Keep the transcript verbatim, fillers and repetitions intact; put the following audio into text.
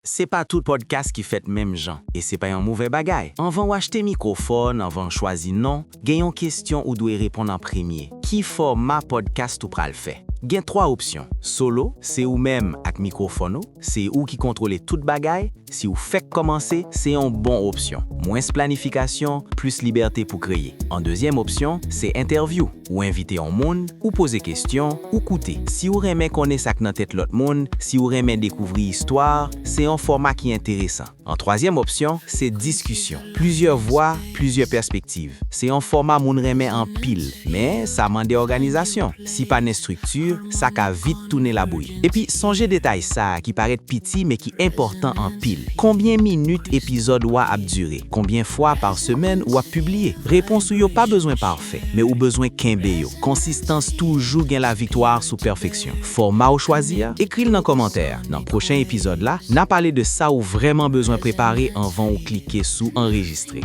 Se pa tout podcast ki fèt menm jan, e se pa yon movè bagay. Anvan w achte mikwofòn, anvan w chwazi non, gen yon kesyon ou dwe reponn an premye. Ki fòma podcast ou pral fè? Gen twa opsyon. Solo, se ou menm ak mikwofòn ou, se ou ki kontwole tout bagay. Si w fèk kòmanse, se yon bon opsyon. Mwens planifikasyon, plis libète pou kreye. An dezyèm opsyon, se entèvyou. Ou envite yon moun, ou poze kesyon, ou koute. Si w renmen konnen sa k nan tèt lòt moun, si w renmen dekouvri istwa, se yon fòma ki enteresan. An twazyèm opsyon, se diskisyon. Plizyè vwa, plizyè pèspektiv. Se yon fòma moun renmen anpil, men sa mande òganizasyon. Si pa n estrikti, sa ka vit tounen labouyi. Epi, sonje detay sa a ki parèt piti men ki enpòtan anpil. Konbyen minit epizòd ou a ap dire? Konbyen fwa pa semèn ou ap pibliye? Repons ou yo pa bezwen pafè, men ou bezwen kenbe yo. Konsistans toujou gen laviktwa sou pèfeksyon. Fòma ou chwazi a, ekri l nan kòmantè a. Nan pwochen epizòd la, n a pale de sa ou vrèman bezwen prepare anvan ou klike sou anrejistre.